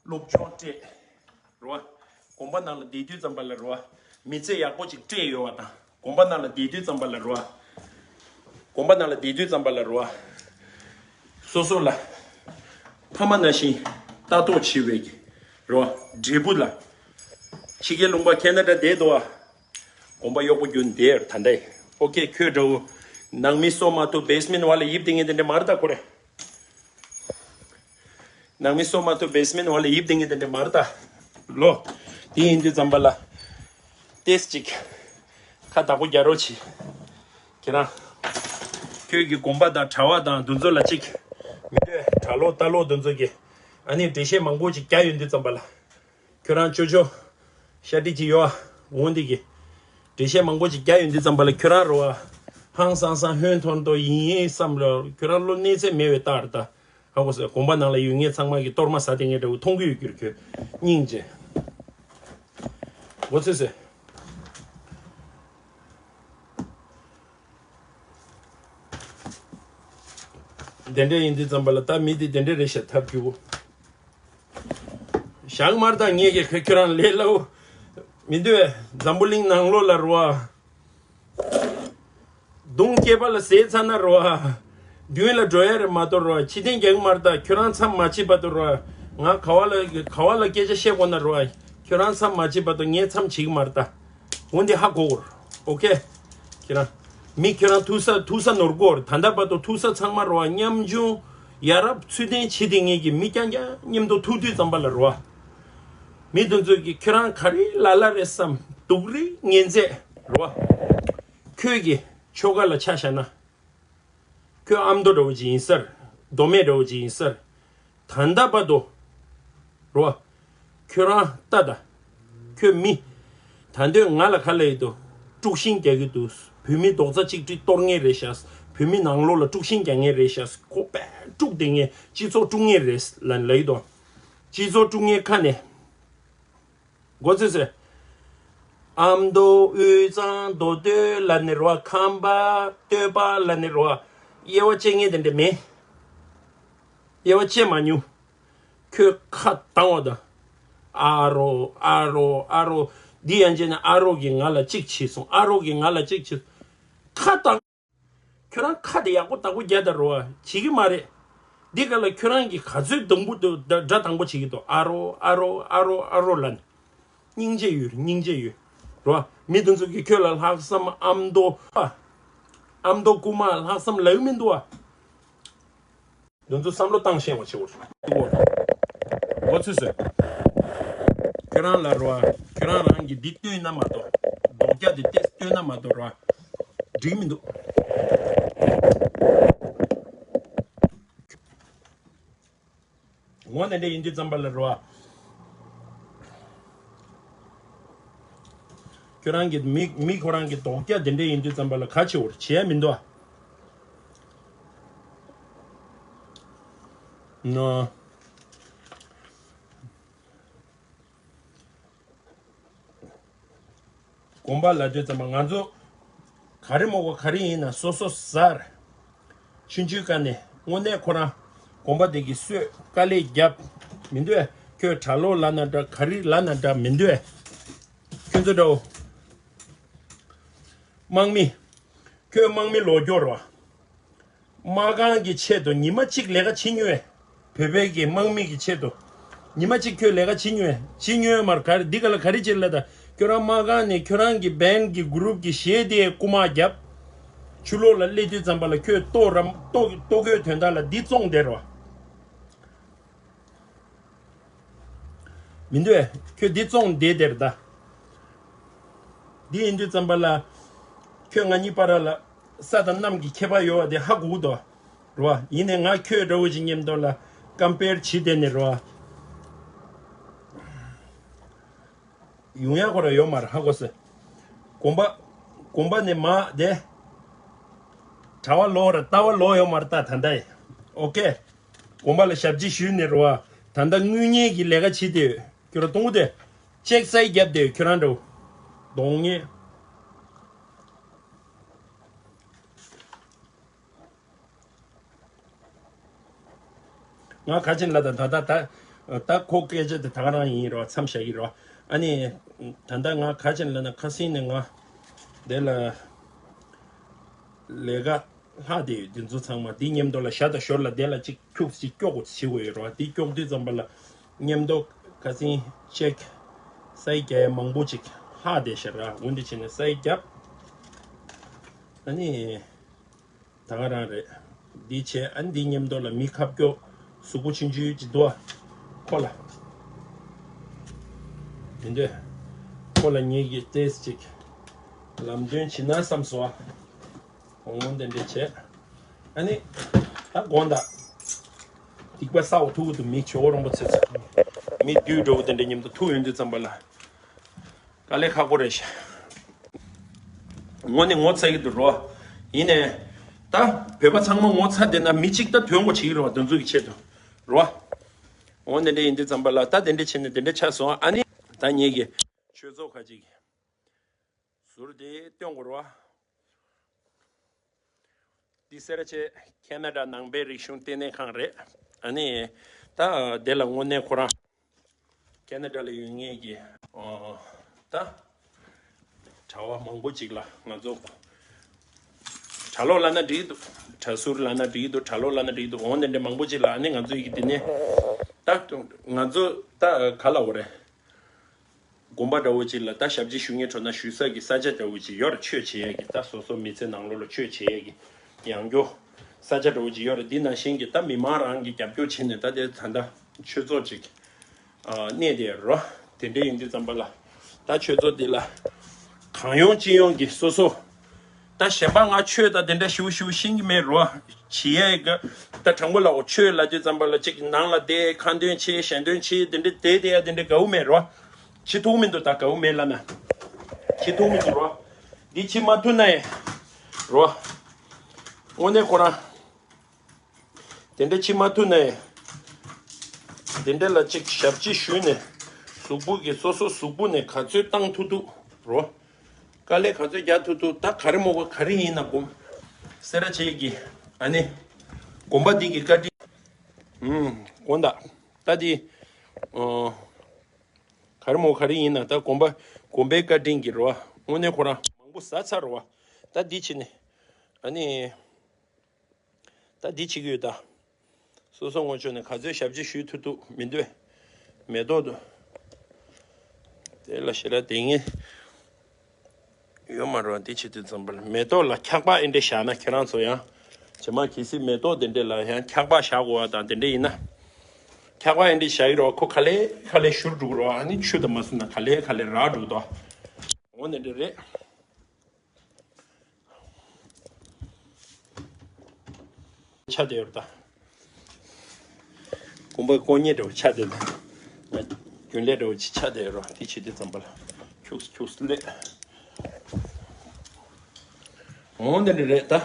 སློབ་སྦྱོང་སྤྲད། རོ། དགོན་པ་ནང་ལ་བསྡད་དུས་ཙམ་པ་ལ་རོ། མི་ཚེ་ཡག་པོ་ཅིག་སྤྲད་ཡོད་བ་དང་། དགོན་པ་ནང་ལ་བསྡད་དུས་ཙམ་པ་ལ་རོ། དགོན་པ་ནང་ལ་བསྡད་དུས་ཙམ་པ་ལ་རོ། སོ་སོ་ལ། ཕ་མ་ནང་བཞིན་ལྟ་རྟོག་བྱེད་པའི་གི་རོ། འབྲས་བུ་ལ། ཕྱི་རྒྱལ་ལུང་པ་ཁེ་ན་ཌ་བསྡད་འདུག་བ། དགོན་པ་གཡོག་པོ་རྒྱུན་དེར་ད་ལྟ། ཨོ་ཁེ། ཁྱོད་འདྲ་བོ། ནང་མི་སོ་མ་ཐུབ་བེ་སི་མེན་ཊི་བ་ལ་ཡིབ་དེ་ངེས་དེ་འདྲ་མ་རེད་ད་ཁོ་རེ། ནང་མི་སོ་མ་ཐུབ་བེ་སི་མེན་ཊི་བ་ལ་ཡིབ་དེ་ངེས་དེ་འདྲ་མ་རེད་ད། ལོ། དེ་ཡིན་དུས་ཙམ་པ་ལ། ཏེས་ཅིག་ཁ་བདག་པོ་རྒྱག་རོགས་གྱིས། ཁྱེད་རང་། ཁྱོད་ཀྱི་དགོན་པ་དང་གྲྭ་བ་དང་འདུ་འཛོམས་ལ་ཅིག་མི་འདོད་གྲྭ་ལོག་རྟ་ལོག་འདུ་འཛོམས་ཀྱི། ཨ་ནི་འགྲེལ་བཤད་མང་པོ་ཅིག་རྒྱག་ཡོང་དུས་ཙམ་པ་ལ། ཁྱོད་རང་ཅོ་ཅོ། ཤ་ཏི་ཅི་ཡོ། འོང་འདི་གི། འགྲེལ་བཤད་མང་པོ་ཅིག་རྒྱག་ཡོང་དུས་ཙམ་པ་ལ་ཁྱོད་རང་རོ། ཧང་སང་སང་ཧོན་ཐོར་ཐོར་ཡིན་ཡིན་བསམ་ལ་ཁྱོད་རང་བློ་གནས་ཚད་མེད་པའི་རྟགས་རེད་ད། ཧ་གོ་སོང་། དགོན་པ་ནང་ལ་ཡོད་མཁན་ཚང་མ་གི་གཏོར་མ་ཟ་དེ་ངས་འདྲ་བོ་མཐོང་གི་ཡོད་རྒྱུར་ཁྱོད། སྙིང་རྗེ། མགོ་ཚོས་སོ། དེ་འདྲ་ཡིན་དུས་ཙམ་པ་ལ་ད་མི་དེ་དེ་འདྲ་རེད་ཤག་ཐབས་སྐྱོ་བོ། བཞག་མར་དང་ངས་ཀྱི་ཁ་ཁྱོད་རང་ལས་སླ་བོ་མི་འདུག་བས། འཛམ་བུ་གླིང་ནང་ལོགས་ལ་རོ་ཨ། གདོང་སྐྱེས་པ་ལ་ཟས་ཚ་ན་རོ་ཨ། མདུན་ལ་འགྲོ་ཡ་རེད་མ་གཏོགས་རོ་ཨ། ཕྱི་ཐེངས་རྒྱག་མར་ད་ཁྱོད་རང་མཚམས་མ་བྱེད་པ་དུ་རོ་ཨ། ང་ག་བ་ལ་ག་བ་ལ་སྐད་ཆ་བཤད་དགོས་ན་རོ་ཨ། ཁྱོད་རང་མཚམས་མ་བྱེད་པ་དུ་ངས་མཚམས་བྱེད་ཀྱི་མར་ད། འོན་ཏེ་ཧ་གོ་གོ། ཨོ་ཁེ། ཁྱེད་རང་། མི་ཁྱེད་རང་ཐུག་ས་ཐུག་ས་ནོར་གོ། ད་ལྟ་བར་དུ་ཐུག་ས་ཚང་མ་རོ་བ་ཉམ་ཆུང་། ཡ་རབས་ཚུལ་ལྡན་བྱེད་དེ་ངེད་ཀྱི་མི་རྐྱང་རྐྱང་མཉམ་དུ་ཐུག་དུས་ཙམ་པ་ལ་རོ་བ། མི་དེ་ཚོས་ཀྱི་ཁྱོད་རང་ག་རེ་ལ་ལ་རེད་བསམ་སྡུག་རེད་ངན་ཚད་རོ་བ། ཁྱོད་ཀྱི་ཆོ་ག་ལ་ཆ་བཞག་ན། ཁྱོད་ཨ་མདོ་འདྲ་བོ་ཅིག་ཡིན་ས་རེད། མདོ་སྨད་འདྲ་བོ་ཅིག་ཡིན་ས་རེད། ད་ལྟ་བར་དུ། རོ། ཁྱོད་རང་ལྟ་ད། ཁྱོད་མི། ད་འདོད་ང་ལ་ཁ་ལ་ཡོད་དོ། དཀྲུག་ཤིང་རྒྱག་གི་འདུག་བོད་མི་རྡོག་རྩ་གཅིག་སྒྲིལ་གཏོར་ངེས་རེད་ཤག་བོད་མི་ནང་ལོགས་ལ་དཀྲུག་ཤིང་རྒྱག་ངེས་རེད་ཤག་ཁོ་པས་དཀྲུག་བསྡད་ངེས་སྤྱི་ཚོགས་དཀྲུག་ངེས་རེད་ལ་ལ་ཡོད་དོ། སྤྱི་ཚོགས་དཀྲུག་ངེས་ཁ་ནས། མགོ་ཚོས་ཟེར། ཨ་མདོ་དབུས་གཙང་མདོ་སྟོད་ལ་ནི་རོ་ཁམས་པ་སྟོད་པ་ལ་ནི་རོ། དབྱེ་བ་བཅད་ངེས་དེ་འདྲ་མེད། དབྱེ་བ་བཅད་མ་མྱོང་། ཁྱོད་ཁ་བཏང་བ་དང་། ཨ་རོ་ཨ་རོ་ཨ་རོ། འདི་ཡང་བྱས་ན་ཨ་རོ་གིས་ང་ལ་གཅིག་བྱས་སོང་། ཨ་རོ་གིས་ང་ལ་གཅིག་བྱས། ཁ་བཏང་། ཁྱོད་རང་ཁ་དེ་ཡག་པོ་བདག་པོ་རྒྱག་དང་རོ་བ། བྱེད་ཀྱི་མ་རེད། འདི་ག་ལ་ཁྱོད་རང་གིས་ག་ཚོད་དང་པོ་དུ་སྒྲ་སྒྲ་དང་པོ་བྱེད་ཀྱི་འདུག་ཨ་རོ་ཨ་རོ་ཨ་རོ་ཨ་རོ་ལབ་ནས། སྙིང་རྗེ་ཡོད་སྙིང་རྗེ་ཡོད། རོ་བ། མི་དེ་ཚོ་གིས་ཁྱོད་ལ་ལྷག་བསམ་ཨ་མདོ། ཨ་མདོ་རྐུ་མ་ལྷག་བསམ་ལབ་ཀྱི་མི་འདུག་ཨ། དེ་ཚོ་བསམ་བློ་བཏང་ཤེས་པ་བྱེད་དགོས། འགོ་ཚུགས་སོང་། ཁྱོད་རང་ལ་རོ་ཨ། ཁྱོད་རང་རང་གིས་འདི་སྟོན་ན་མ་གཏོགས། རྡོག་རྒྱ་དེ་ཏེ་སྟོན་ན་མ་གཏོགས་རོ་ཨ། འགྲིག་མི་འདུག་ངོ་ནས་འདྲ་ཡིན་དུས་ཙམ་པ་ལ་རོ་ཨ། ཁྱོད་རང་གི་མི་མི་ཁོ་རང་གི་རྡོག་རྒྱ་དེ་འདྲ་ཡིན་དུས་ཙམ་པ་ལ་ག་བྱེད་བར་བྱེད་ཡ་མི་འདུག་ཨ། ནོ། དགོན་པ་ལ་དུས་ཙམ་པ་ང་ཚོ་ག་རེ་མོ་གོ་ག་རེ་ཡིན་ན་སོ་སོ་ཟ། ཆུང་ཆུང་ཀ་ནས་དངོས་གནས་ཁོ་རང་དགོན་པ་དེ་གི་སྲོལ་དཀའ་ལས་རྒྱབ། མི་འདུག་ཨ། ཁྱོད་གྲྭ་ལོག་ལབ་ན་འདྲ་ག་རེ་ལབ་ན་འདྲ་མི་འདུག་ཨ། ཁྱོད་ཚོ་འདྲ་བོ། དམག་མི། ཁྱོད་དམག་མི་ལོག་སྐྱོར་བ། དམག་ཁང་གི་ཆེད་དུ་ཉི་མ་གཅིག་ལས་ཀ་བྱེད་མྱོང་བས། བོད་པའི་གི་དམག་མི་གི་ཆེད་དུ། ཉི་མ་གཅིག་ཁྱོད་ལས་ཀ་བྱེད་མྱོང་བས། བྱེད་མྱོང་བས་མར་ག་རེ་འདི་ག་ལ་ག་རེ་བྱེད་ལ་ད། ཁྱོད་རང་དམག་ཁང་ནས་ཁྱོད་རང་གི་བན་གི་གུ་རུབ་གི་གཞས་དེ་རྐུ་མ་རྒྱབ། ཆུ་ལོག་ལ་སླེབས་དུས་ཙམ་པ་ལ་ཁྱོད་ལྟོ་རམ་ལྟོ་ལྟོ་གོས་དོན་དག་ལ་འདི་བཙོང་བསྡད་རོ། མི་འདུག་ཨེ། ཁྱོད་འདི་བཙོང་བསྡད་དེར་ད། འདི་ཡིན་དུས་ཙམ་པ་ལ། ཁྱོད་ང་གཉིས་བར་ལ། ས་དང་གནམ་གྱི་ཁྱད་པར་ཡོད་པ་དེ་ཧ་གོ་གི་འདུག་རེད་བ། ཡིན་ནའི་ང་ཁྱོད་འདྲ་བོ་ཞིག་མཉམ་དུ་ལ་ཀམ་པེར་བྱེད་བསྡད་ནས་རེད་བ། ཡོང་ཡག་ཁོ་རང་ཡོད་མ་རེད། ཧ་གོ་སོང་། གོམ་པ། གོམ་པ་ནས་མར་དེ། དྲ་བ་ལོག་རེད། ལྟ་བ་ལོག་ཡོད་མ་རེད་ད་ད་ལྟ་ཡིན། ཨོ་ཀེ། གོམ་པ་ལ་ཞབས་ཕྱི་ཞུས་ནས་རེད་བ། ད་ལྟ་དངུལ་གཉེར་གྱི་ལས་ཀ་བྱེད་དེ་ཡོད། ཁྱོད་རང་གཏོང་གི་དེ། ཅེག་སའི་རྒྱབ་དེ་ཡོད། ཁྱོད་རང་འགྲོ། གདོང་ངེ། ང་ག་ཅན་ལ་ད་ད་ད་ད་ད་ཁོ་སྐད་ཆ་དེ་ད་ག་རང་ཡིན་རོ། མཚམས་བཞག་གི་རོ། ཨ་ནི། ད་ད་ང་ག་ཅན་ལ་ན་ཁ་སིང་ནས་ང་དེ་ལ་ལས་ཀ་ལྷག་དེ་ཡོད། དེ་ཚོ་ཚང་མ་དེ་མཉམ་དུ་ལ་ཞར་དང་ཞོར་ལ་དེ་ལ་གཅིག་ཁྱུག་ཅིག་སྐྱོག་གོ་བྱེད་དགོས་ཡོད་རོ། དེ་སྐྱོག་དུས་ཙམ་པ་ལ་མཉམ་དུ་ཁ་སིང་ཅེག་སའི་རྒྱ་མང་པོ་ཅིག་ལྷག་དེ་ཤར་ར། འོན་ཏེ་བྱས་ནས་སའི་རྒྱབ། ཨ་ནི། ད་ག་རང་རེད། འདི་བྱས། ཨ་ནི་འདི་མཉམ་དུ་ལ་མི་ཁ་སྐྱོ་གཟུགས་པོ་ཆུང་ཆུང་ཅིག་འདུག་ཨ། ཁོ་ལ། མི་འདོད། ཁོ་ལ་ངེད་ཀྱིས་ཏེས་ཅིག་ལམ་སྟོན་བྱེད་ན་བསམ་སོང་ཨ། འོང་དེ་འདྲས་བྱས། ཨ་ནི། ད་དགོངས་དག་སྡིག་པ་བསགས་པ་ཐུག་གི་འདུག་མི་ཇོ་བོ་རིན་པོ་ཆེ་ཚོ། མི་བདུད་འདྲ་བོ་དེ་འདྲས་མཉམ་དུ་ཐུག་ཡོང་དུས་ཙམ་པ་ལ། དཀའ་ལས་ཁག་པོ་རེད་ཤག་དངོས་གནས་ངོ་ཚ་གི་འདུག་རོ། ཡིན་ནའི། ད་བོད་པ་ཚང་མ་ངོ་ཚ་བསྡད་ན་མི་གཅིག་ད་དོན་གོ་བྱེད་ཀྱི་རེད་བ། དེ་ཚོ་གི་ཆེད་དུ་རོ། འོ་དེ་འདྲ་ཡིན་དུས་ཙམ་པ་ལ་ད་དེ་འདྲ་བྱས་ནས་དེ་འདྲ་ཆགས་སོང་། ཨ་ནི་ད་ངེད་ཀྱི་ཆོས་ཚོགས་ཁ་ཅིག་ཟུར་དེ་སྟོན་དགོས་རེད་བ། འདི་སེ་ར་བྱེས་ཁེ་ན་ཌ་ནང་པའི་རིག་གཞུང་ལྟེ་གནས་ཁང་རེད། ཨ་ནི་ད་དེ་ལ་དངོས་གནས་ཁོ་རང་ཁེ་ན་ཌ་ལ་ཡོད་ངེས་ཀྱི་ཨོ་ད་གྲྭ་བ་མང་པོ་ཅིག་ལ་ང་ཚོ་གྲྭ་ལོག་ལབ་ན་འགྲིག་འདུག་གྲྭ་ཟུར་ལབ་ན་འགྲིག་འདུག་གྲྭ་ལོག་ལབ་ན་འགྲིག་འདུག་འོང་དེ་འདྲ་མང་པོ་ཅིག་ལ། ཨ་ནི་ང་ཚོ་ཡི་གེ་དེ་ནས་ད་ང་ཚོ་ད་ག་ལ་འོ་རེད། དགོན་པ་འདྲ་བོ་ཅིག་ལ་ད་ཞབས་ཕྱི་ཞུ་མཁན་འགྲོ་ན་ཞུ་ས་གི་ས་ཆ་འདྲ་བོ་ཅིག་ཡོད་རེད། ཆོས་བྱེད་ཡས་ཀྱི་ད་སོ་སོ་མི་ཚེ་ནང་ལོགས་ལ་ཆོས་བྱེད་ཡས་ཀྱི་ཡང་སྐྱོ་ས་ཆ་འདྲ་བོ་ཅིག་ཡོད་རེད། འདི་ནང་བཞིན་གྱི་ད་མི་མང་རང་གི་རྒྱབ་སྐྱོར་བྱས་ནས་ད་དེ་ད་ལྟ་ཆོས་ཚོགས་ཅིག་ཨ་གནས་དེ་རོ། དེ་འདྲ་ཡིན་དུས་ཙམ་པ་ལ་ད་ཆོས་ཚོགས་འདི་ལ་གང་ཡོང་ཅི་ཡོང་གི་སོ་སོ། ད་གཞན་པ་ང་ཆོས་ད་དེ་འདྲ་ཞུ་ཞུ་ཤེས་ཀྱི་མེད་རོ། བྱེད་ཡས་གི་ད་དྲང་པོ་ལ་འོ་ཆོས་ལབ་དུས་ཙམ་པ་ལ་ཅིག་ནང་ལ་བསྡད་ཁ་འདོན་བྱེད་ཞལ་འདོན་བྱེད་དེ་འདྲ་བསྡད་བསྡད་ཡ་དེ་འདྲ་དགའ་བོ་མེད་རོ། བྱེད་ཐུབ་མི་འདུག་ད་དགའ་བོ་མེད་ལབ་ན། བྱེད་ཐུབ་མི་འདུག་རོ། འདི་བྱེད་མ་ཐུབ་ན་ཡང་རོ། དངོས་གནས་ཁོ་རང་དེ་འདྲ་བྱེད་མ་ཐུབ་ན་ཡང་དེ་འདྲ་ལ་ཅིག་ཞབས་ཕྱི་ཞུས་ནས་གཟུགས་པོ་གི་སོ་སོ་གཟུགས་པོ་ནས་ག་ཚོད་བཏང་ཐུབ་ཐུབ་རོ། དཀའ་ལས་ག་ཚོད་རྒྱག་ཐུབ་ཐུབ། ད་ག་རེ་མོ་ག་ག་རེ་ཡིན་ན་དགོན་སེ་ར་བྱེས་ཀྱི་ཨ་ནི་དགོན་པ་འདི་གི་བཀའ་དྲིན། ཨུམ། དགོངས་དག་ད་འདི་ཨོ། ག་རེ་མོ་ག་རེ་ཡིན་ན་ད་དགོན་པ་དགོན་པའི་བཀའ་དྲིན་གྱིས་རོ། དངོས་གནས་ཁོ་རང་མང་པོ་ཟ་ཚར་རོ། ད་འདི་བྱས་ནས་ཨ་ནི་ད་འདི་བྱེད་ཀྱི་ཡོད་ད། སོ་སོ་ངོ་ཆོད་ནས་ག་ཚོད་ཞབས་ཕྱི་ཞུས་ཐུབ་ཐུབ་མི་འདོད། མེ་ཏོག་དུ་དེ་ལ་ཞེ་དྲག་དེ་ངས་ཡོད་མ་རེད། འདི་བྱེད་དུས་ཙམ་པ་ལ་མེ་ཏོག་ལ་འཁྱག་པ་ཨེ་འདྲ་བཞག་ན་ཁྱེད་རང་ཚོ་ཡང་ཇེ་མང་གལ་སྲིད་མེ་ཏོག་དེ་འདྲ་ལ་ཡང་འཁྱག་པ་བཞག་དགོས་པ་དང་དེ་འདྲ་ཡིན་ན། འཁྱག་པ་ཨེ་འདྲ་བཞག་གི་རོགས། ཁོ་ག་ལེ་ག་ལེ་བཞུར་འགྲོ་གི་རོགས། ཨ་ནི་ཆུ་དང་མ་བསྲུབས་ན་ག་ལེ་ག་ལེ་རག་འགྲོ་གི་འདུག་འོ་དེ་འདྲ་རེད། ཆ་དེ་ཡོད་ད། དགོན་པའི་དཀོན་གཉེར་འདྲ་བོ་ཆ་དེ་ད། རྒྱུན་ལས་འདྲ་བོ་ཅིག་ཆ་དེ་ཡོད་རོ། དེ་བྱེད་དུས་ཙམ་པ་ལ་ཁྱུགས་ཁྱུགས་ལས། འོང་དེ་འདྲ་རེད་ད།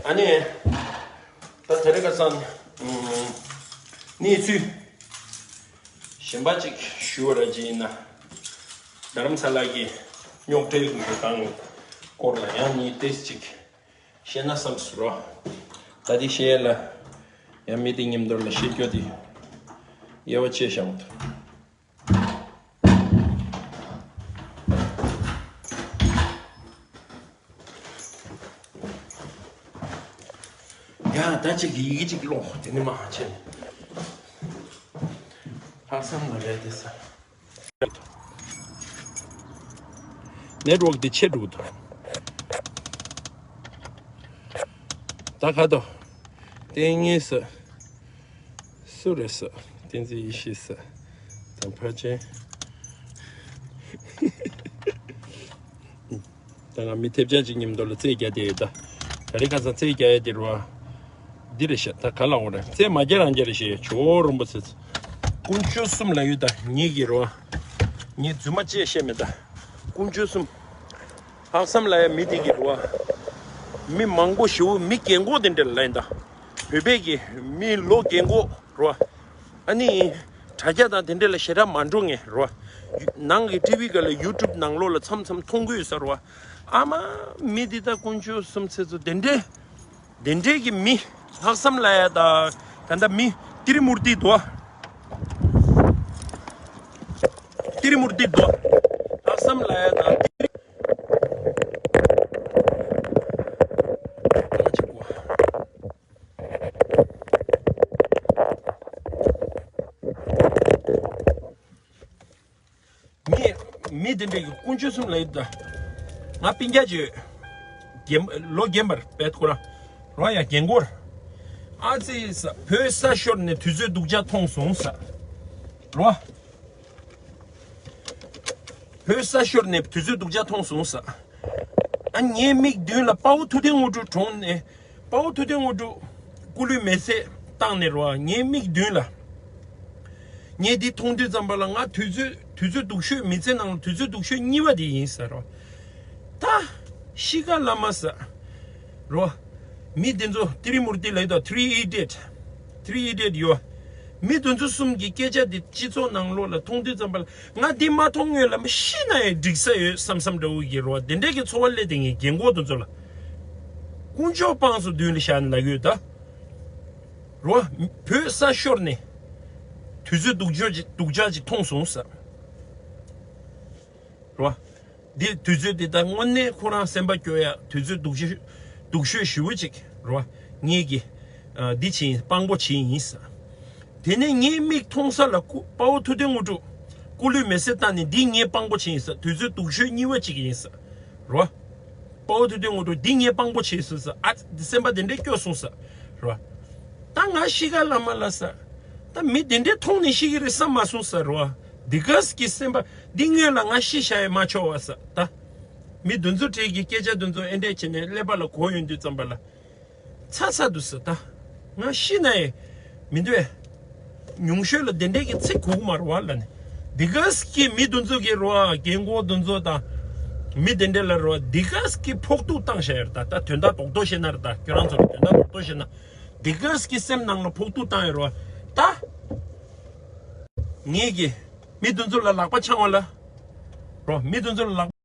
ཨ་ནི། ད་དེ་རིང་ཁ་སང་། ཨུམ། གནས་ཚུལ་གཞན་པ་ཅིག་ཞུ་བ་ར་ཅིག་ཡིན་ན། རྡ་རམ་ས་ལ་གི་རྙོག་དྲའི་གི་སྒང་སྐོར་ལ་ཡང་གཉིས་ཏེས་ཅིག་བཤད་ན་བསམ་སོང་རོ། ད་དེ་བཤད་ཡ་ལ་ཡང་མི་དེ་མཉམ་དུ་ལ་བཤད་རྒྱུ་དེ་དབྱེ་བ་ཕྱེ་བཞག་འདུག་ཡ་ད་ཅིག་གི་ཡི་གེ་ཅིག་ཀློག་དེ་ནི་མ་ཆེ། ལྷག་བསམ་ལ་རེད་དེ་ས། ནེཊ་ཝོག་དེ་ཆད་འགྲོ་གི་འདུག་ད་ཁ་དོ། ཏེ་ངེས་ས། ས། ཏུ་རེད་ས། བསྟན་འཛིན་ཡེ་ཤེས་ས། དང་ཕར་ཕྱིན། ད་ང་མི་ཐེབས་ཆག་ཅིག་མཉམ་དུ་ལ་རྩེད་རྒྱག་བསྡད་ཡོད་ད། ད་རེས་ཁ་སང་རྩེད་རྒྱག་ཡ་དེ་རུ་བ། འདི་རེད་ཤག་ད་ག་ལ་འོ་རེད། རྩེད་མ་རྒྱག་རང་རྒྱག་རེད་ཤག་ཇོ་བོ་རིན་པོ་ཆེ། དཀོན་མཆོག་གསུམ་ལ་ཡོད་ད་ངེད་ཀྱི་རུ་བ། ངས་རྫུན་མ་ཅི་བཤད་མེད་ད། དཀོན་མཆོག་གསུམ། ལྷག་བསམ་ལ་ཡ་མི་དེ་གི་རུ་བ། མི་མང་པོ་ཞེ་པོ་མི་རྒན་གོག་དེ་འདྲ་ལ་ཡིན་ད། བོད་པའི་གི་མི་ལོ་རྒན་གོག་རོ། ཨ་ནི། དྲ་རྒྱ་དང་དེ་འདྲ་ལ་ཞེ་དྲག་མ་འགྲོ་ངེས་རོ། ནང་གི་ཊི་ཝི་ག་ལ་ཡུ་ཊུབ་ནང་ལོགས་ལ་མཚམས་མཚམས་མཐོང་གི་ཡོད་ས་རོ། ཨ་མ། མི་འདི་ད་དཀོན་མཆོག་གསུམ་ཚེ་ཚོ་དེ་འདྲས། དེ་འདྲས་ཀྱི་མི། ལྷག་བསམ་ལ་ཡ་ད། ད་ལྟ་མི། ཏི་རི་མུར་ཏི་དོ། ཏི་རི་མུར་ཏི་དོ། ལྷག་བསམ་ལ་ཡ་ད། ཏི་རི། མི། མི་དེ་འདྲས་ཀྱི་དཀོན་མཆོག་གསུམ་ལ་ཡོད་ད། ང་སྤུན་ཀྱག་ཅིག་ཡོད། རྒན། ལོ་རྒན་པར་པད་ཁོ་ར། རོ་ཡ་རྒན་གོར། ཨ་ཙི་ས། བོད་ས་ཤོར་ནས་དུས་ཚོད་སྡུག་ཅག་མཐོང་སོང་ས། རོ། བོད་ས་ཤོར་ནས་དུས་ཚོད་སྡུག་ཅག་མཐོང་སོང་ས། ཨ་ངའི་མིག་མདུན་ལ་དཔའ་བོ་ཐུབ་བསྟན་དངོས་གྲུབ་གྲོངས་ནས། དཔའ་བོ་ཐུབ་བསྟན་དངོས་གྲུབ་སྐུ་ལུས་མེ་སྲེག་བཏང་ནས་རོ། ངའི་མིག་མདུན་ལ། ངས་འདི་མཐོང་དུས་ཙམ་པ་ལ་ང་དུས་ཚོད། དུས་ཚོད་སྡུག་ཤོས། མི་ཚེ་ནང་ལ་དུས་ཚོད་སྡུག་ཤོས་གཉིས་པ་དེ་ཡིན་ས་རོ། ད་ཤི་ཀ་ལ་མ་ས་རོ། མི་དེ་ཚོ་ཏི་རི་མུར་ཏི་ལ་ཡོད་དོ། Three Idiot། Three Idiot ཡོད། མི་དེ་ཚོ་གསུམ་གྱི་སྐད་ཆ་དེ་སྤྱི་ཚོགས་ནང་ལོགས་ལ་མཐོང་དུས་ཙམ་པ་ལ། ང་འདི་མ་མཐོང་སྔོན་ལ་མི་ཤི་ན་ཡང་འགྲིག་ས་ཡོད་བསམ་བསམ་འདྲ་བོ་གི་རོ། དེ་འདྲས་ཀྱི་ཚོར་བ་སླེབས་དེ་ངས་རྒན་གོག་དེ་ཚོ་ལ། དཀོན་མཆོག་དཔང་སོ་མདུན་ལ་བཞག་ནས་ལབ་ཡོད་ད། རོ། བོད་ས་ཤོར་ནས། དུས་ཚོད་སྡུག་ཅག་ཅིག་སྡུག་ཅག་ཅིག་མཐོང་སོང་ས། རོ། འདི་དུས་ཚོད་འདི་ད་དངོས་གནས་ཁོ་རང་སེམས་པ་སྐྱོ་ཡ་དུས་ཚོད་སྡུག་ཤོས། སྡུག་ཤོས་ཞེ་པོ་ཅིག་རོ། ངེད་ཀྱི། ཨ། འདི་བྱས་ཡིན། དཔང་པོ་བྱས་ཡིན་ས། དེ་ནས་ངའི་མིག་མཐོང་ས་ལ་སྐུ། དཔའ་བོ་ཐུབ་བསྟན་དངོས་གྲུབ་སྐུ་ལུས་མེ་སྲེག་བཏང་ནས་འདི་ངའི་དཔང་པོ་བྱས་ཡིན་ས། དུས་ཚོད་སྡུག་ཤོས་གཉིས་པ་ཅིག་ཡིན་ས། རོ། དཔའ་བོ་ཐུབ་བསྟན་དངོས་གྲུབ་འདི་ངའི་དཔང་པོ་བྱས་སོང་ས། ཨ། སེམས་པ་དེ་འདྲའི་སྐྱོ་སོང་ས། རོ། ད་ང་ཤི་ཀ་ལ་མ་ལ་ས། ད་མི་དེ་འདྲའི་མཐོང་ནས་ཤི་གི་རེད་བསམ་མ་སོང་ས་རོ། འདི་གས་ཀྱི་སེམས་པ་འདི་སྔོན་ལ་ང་ཤི་བཞག་ཡ་མ་ཆོག་བ་ས། ད་མི་དེ་ཚོ་གྲས་ཀྱི་སྐད་ཆ་དེ་ཚོ་ཨེ་འདྲས་བྱས་ནས་ཀླད་པ་ལ་གོ་ཡོང་དུས་ཙམ་པ་ལ། ཚ་ཚ་འདུག་ས། ད་ང་ཤི་ན་ཡང་མི་འདོད། ཉུང་ཤོས་ལ་དེ་འདྲས་ཀྱི་ཚིག་གོ་གི་མ་རེད་བ་ལ་ནི། འདི་གས་ཀྱི་མི་དེ་ཚོ་གི་རོ། རྒན་གོག་དེ་ཚོ་དང་། མི་དེ་འདྲས་ལ་རོ། འདི་གས་ཀྱི་ཕོག་ཐུག་བཏང་བཞག་ཡོད་རེད། ད་ད་དོན་དག་རྡོག་རྡོག་བཤད་ན་རེད། ད་ཁྱོད་རང་ཚོར་དོན་དག་རྡོག་རྡོག་བཤད་ན། འདི་གས་ཀྱི་སེམས་ནང་ལ་ཕོག་ཐུག་བཏང་ཡོད་རེད་བ། ད་ངེད་ཀྱི་མི་དེ་ཚོ་ལ་ལག་པ་འཆང་བ་ལ། རོ། མི་དེ་ཚོ་ལ་ལག